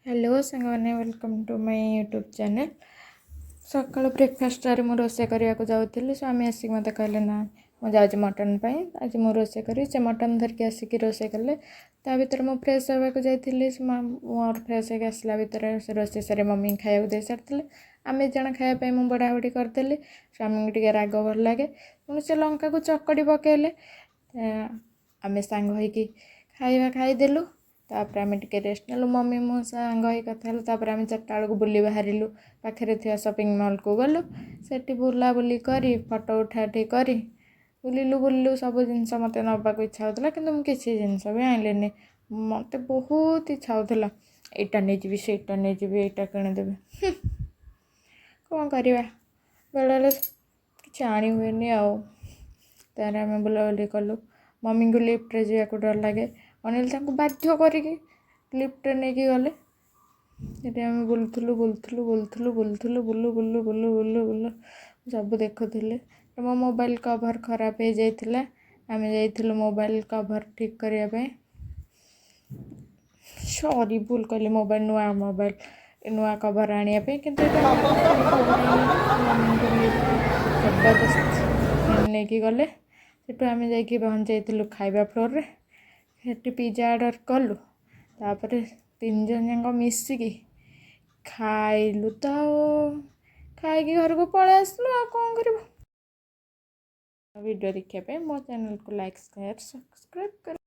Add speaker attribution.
Speaker 1: Hello ସାଙ୍ଗମାନେ, welcome to my YouTube channel। ସକାଳୁ ବ୍ରେକଫାଷ୍ଟରେ ମୁଁ ରୋଷେଇ କରିବାକୁ ଯାଉଥିଲି। ସ୍ୱାମୀ ଆସିକି ମୋତେ କହିଲେ, "ନା, ମୁଁ ଯାଉଛି ମଟନ୍ ପାଇଁ, ଆଜି ମୁଁ ରୋଷେଇ କରିବି।" ସେ ମଟନ୍ ଧରିକି ଆସିକି ରୋଷେଇ କଲେ। ତା ଭିତରେ ମୁଁ ଫ୍ରେଶ୍ ହେବାକୁ ଯାଇଥିଲି। ସେ ମୋର ଫ୍ରେଶ୍ ହେଇକି ଆସିଲା ଭିତରେ ସେ ରୋଷେଇ ସାରି ମମିଙ୍କୁ ଖାଇବାକୁ ଦେଇ ସାରିଥିଲେ। ଆମେ ଜଣ ଖାଇବା ପାଇଁ ମୁଁ ବଢ଼ାବଢ଼ି କରିଦେଲି। ସ୍ୱାମୀଙ୍କୁ ଟିକେ ରାଗ ଭଲ ଲାଗେ, ପୁଣି ସେ ଲଙ୍କାକୁ ଚକଡ଼ି ପକାଇଲେ। ଆମେ ସାଙ୍ଗ ହେଇକି ଖାଇବା ଖାଇଦେଲୁ। ତାପରେ ଆମେ ଟିକେ ରେଷ୍ଟ ନେଲୁ। ମମି ମୁଁ ସାଙ୍ଗ ହେଇ କଥା ହେଲୁ। ତାପରେ ଆମେ 4ଟା ବେଳକୁ ବୁଲି ବାହାରିଲୁ। ପାଖରେ ଥିବା ସପିଂ ମଲ୍କୁ ଗଲୁ। ସେଠି ବୁଲାବୁଲି କରି, ଫଟୋ ଉଠା ଉଠି କରି ବୁଲିଲୁ ବୁଲିଲୁ। ସବୁ ଜିନିଷ ମୋତେ ନେବାକୁ ଇଚ୍ଛା ହେଉଥିଲା, କିନ୍ତୁ ମୁଁ କିଛି ଜିନିଷ ବି ଆଣିଲିନି। ମୋତେ ବହୁତ ଇଚ୍ଛା ହେଉଥିଲା, ଏଇଟା ନେଇଯିବି, ସେଇଟା ନେଇଯିବି, ଏଇଟା କିଣିଦେବି। କ'ଣ କରିବା, ବେଳେବେଳେ କିଛି ଆଣି ହୁଏନି। ଆଉ ତାପରେ ଆମେ ବୁଲାବୁଲି କଲୁ। ମମିଙ୍କୁ ଲିଫ୍ଟରେ ଯିବାକୁ ଡର ଲାଗେ। ଅନିଲ ତାଙ୍କୁ ବାଧ୍ୟ କରିକି ଲିଫ୍ଟରେ ନେଇକି ଗଲେ। ସେଠି ଆମେ ବୁଲୁଥିଲୁ, ବୁଲୁଥିଲୁ, ବୁଲୁଥିଲୁ, ବୁଲୁଥିଲୁ, ବୁଲୁ ବୁଲୁ ବୁଲୁ ବୁଲୁ ବୁଲୁ, ସବୁ ଦେଖୁଥିଲେ। ମୋ ମୋବାଇଲ କଭର୍ ଖରାପ ହେଇଯାଇଥିଲା। ଆମେ ଯାଇଥିଲୁ ମୋବାଇଲ କଭର୍ ଠିକ୍ କରିବା ପାଇଁ। ସରି, ଭୁଲ କହିଲି, ମୋବାଇଲ, ନୂଆ ମୋବାଇଲ, ନୂଆ କଭର୍ ଆଣିବା ପାଇଁ। କିନ୍ତୁ ଏଇଟା ମମିଙ୍କୁ ଜବରଦସ୍ତ ନେଇକି ଗଲେ। ସେଠୁ ଆମେ ଯାଇକି ପହଞ୍ଚି ଯାଇଥିଲୁ ଖାଇବା ଫ୍ଲୋର୍ରେ। ସେଠି ପିଜା ଅର୍ଡ଼ର କଲୁ। ତାପରେ ତିନି ଜଣ ଯାକ ମିଶିକି ଖାଇଲୁ ତ, ଆଉ ଖାଇକି ଘରକୁ ପଳେଇ ଆସିଲୁ। ଆଉ କ'ଣ କରିବୁ? ଭିଡ଼ିଓ ଦେଖିବା ପାଇଁ ମୋ ଚ୍ୟାନେଲକୁ ଲାଇକ୍, ସେୟାର, ସବସ୍କ୍ରାଇବ୍ କର।